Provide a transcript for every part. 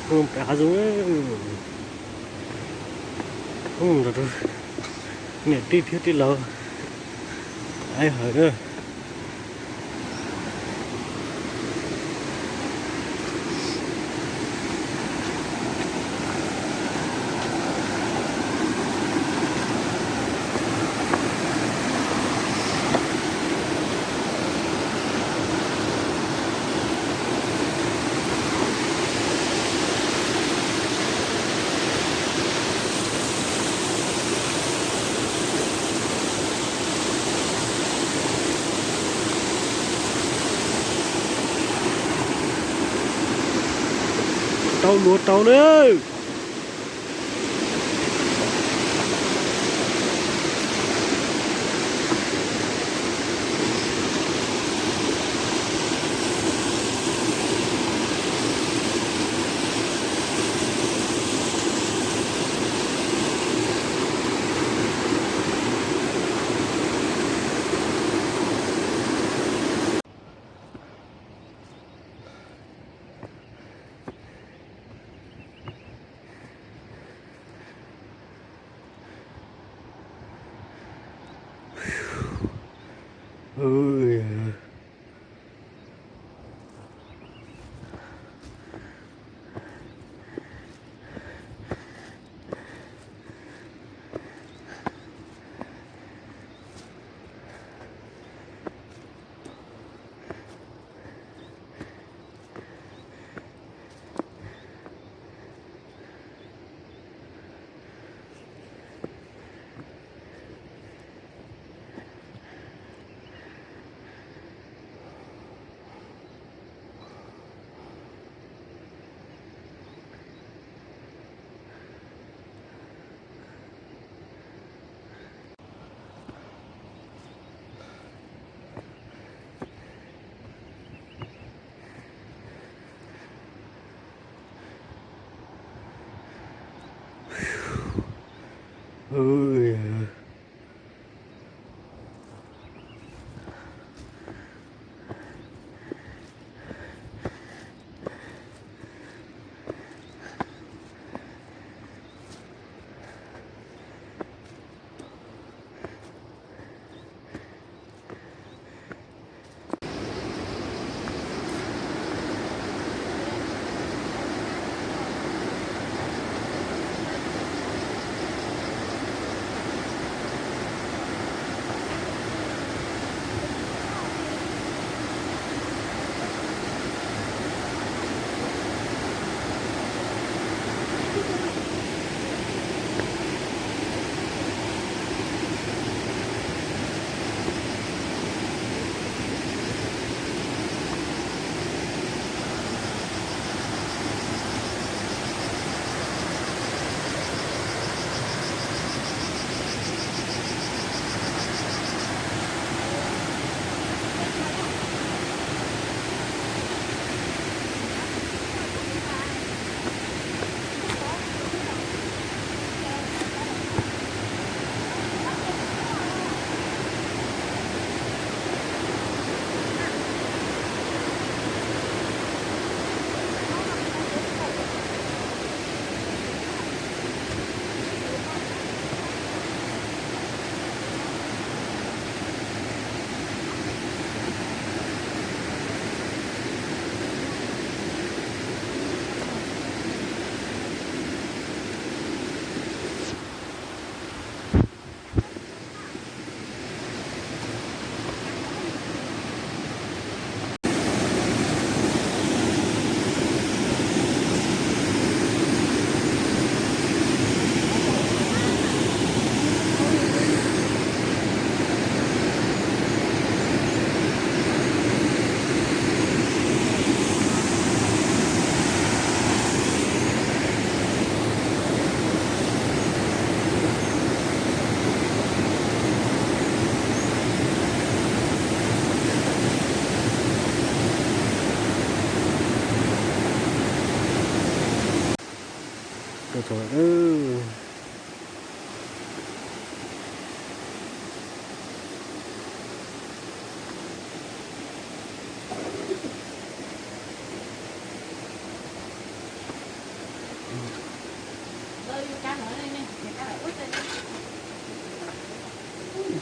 Peb zoo, peb zoo, peb mus nrog rau niam tij thiab tij laug, ai hawm na. Tau luag tau na.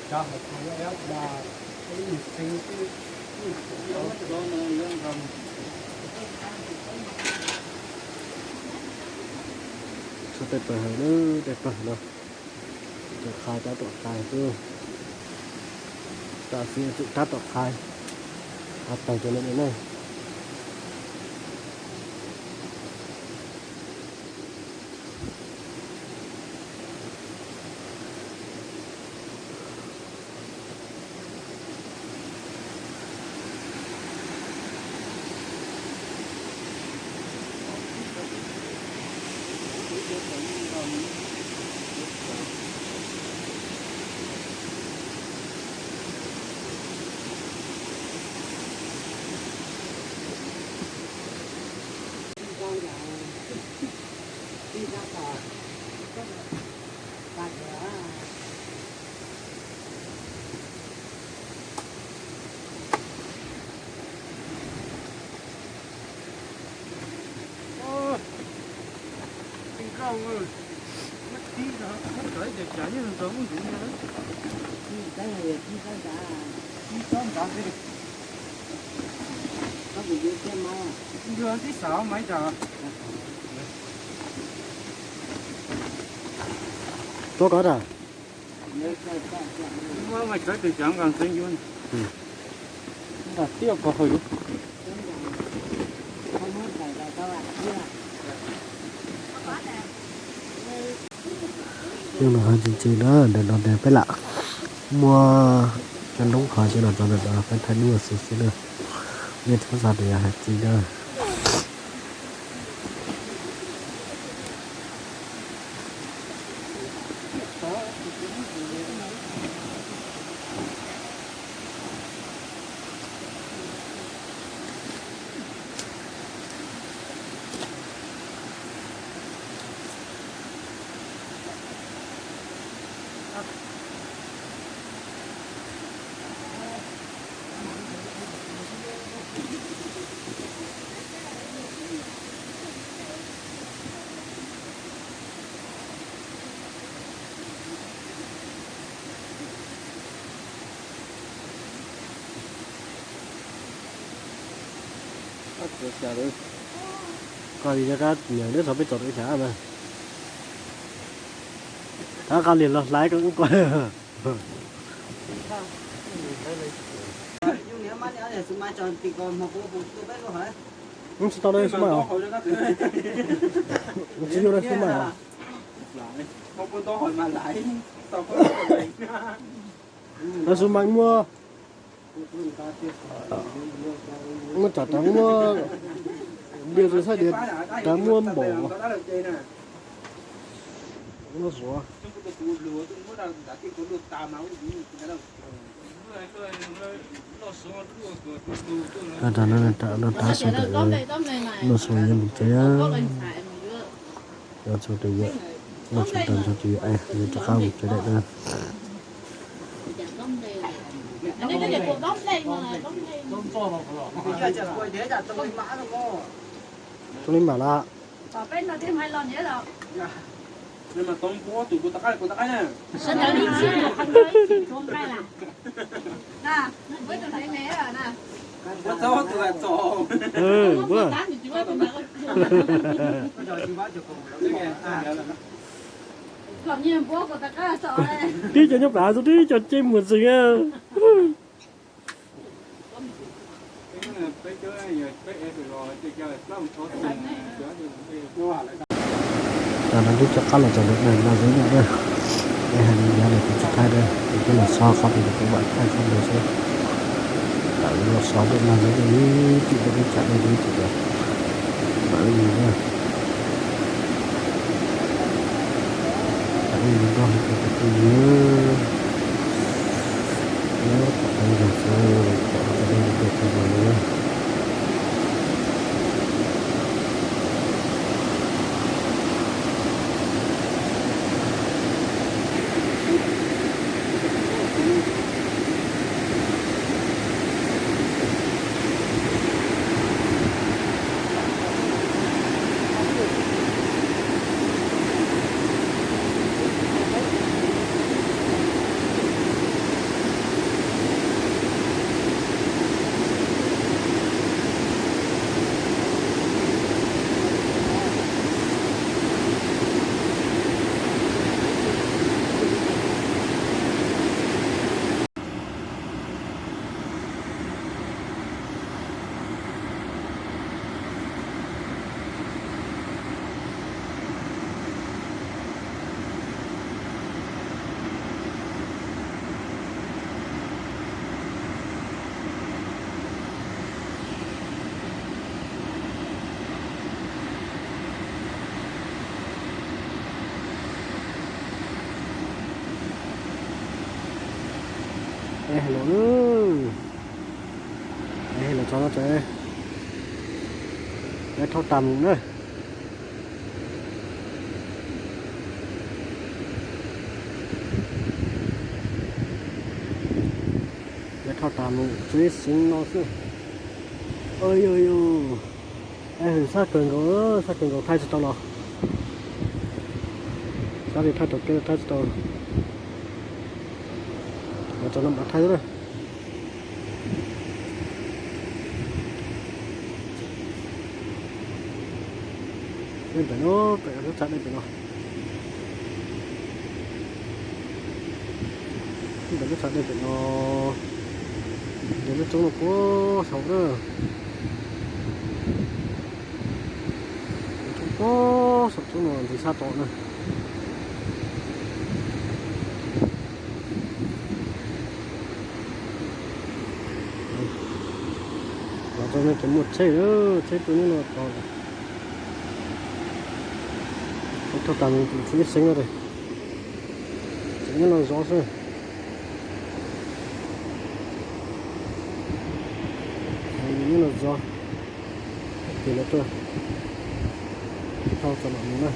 Tshuav tej pawg heev na, tej pawg no. Tsum qhai tab tom qhai xwb. Tam sim tsum tab tom qhai. Qhai tag cov lawm na. Tuaj kov tas. Muab mas tsob tes xyov nqa ntxeev yuav. Nqa tiaj ko hawm. Yeej los ho tsis ntsis na, ntawm no ntawm peb lam muab cov loob qhov cov no rau ntawm no peb thaij dub xwb xwb na. Nej txhob xav tias yog hais txiv na. Koj li rov qab niam neb txog peb txog rau xyav mas. Rov qab li los hlais koj ub ko. Tsis tau na, xu mas. Tsis yog na, xu mas. Lawv xu mas muaj, muaj tsam rov muaj, diav tsis xav diav rov muaj npaum. Muaj suav. Tab no no tab sis ntawm no suav yog mus tsev, no suav tus yawm, no suav tus yawm, yog rov qab mus tsev daim na. Tus li mam lawm. Tib cov nyob plab xwb, tib cov ceg mus ntxwg. Tam no twb rov qab los txog ntawm no xwb na, es hais li yog li kuv tsis thaij na, kuv twb los so qhov twg kuv mam thaij qhov ntawd xwb. Tam no los so ntawm no xwb, tim ntawm peb tsam no xwb, tim ntawd mam li na. Tam no nrog li tus tus yawg, nyob tom no xwb, tom no tus tus yawg. Es los, es los txog no ces peb thauj tas mus na. Peb thauj tas mus txog ib xeev no xwb. Ua yus, es hwm sab kawg nkaus, sab kawg nkaus thaij tsis tau los. Sab li thaij tau kev thaij tsis tau. Los txog no mam thaij xwb na. Dej pem no, pem lub tsav dej pem no. Pem lub tsav dej pem no, ces lub roob no puag saum na. Lub roob puag saum roob no ntxiv sab tod na. Los txog no ces muaj tsheb, tsheb tuaj nyob no tos. Peb thauj tas mus txog ib xeev no ces tseem nyob no zov xwb. Nyob no zov, ces lawv tuaj thauj txog no mus na.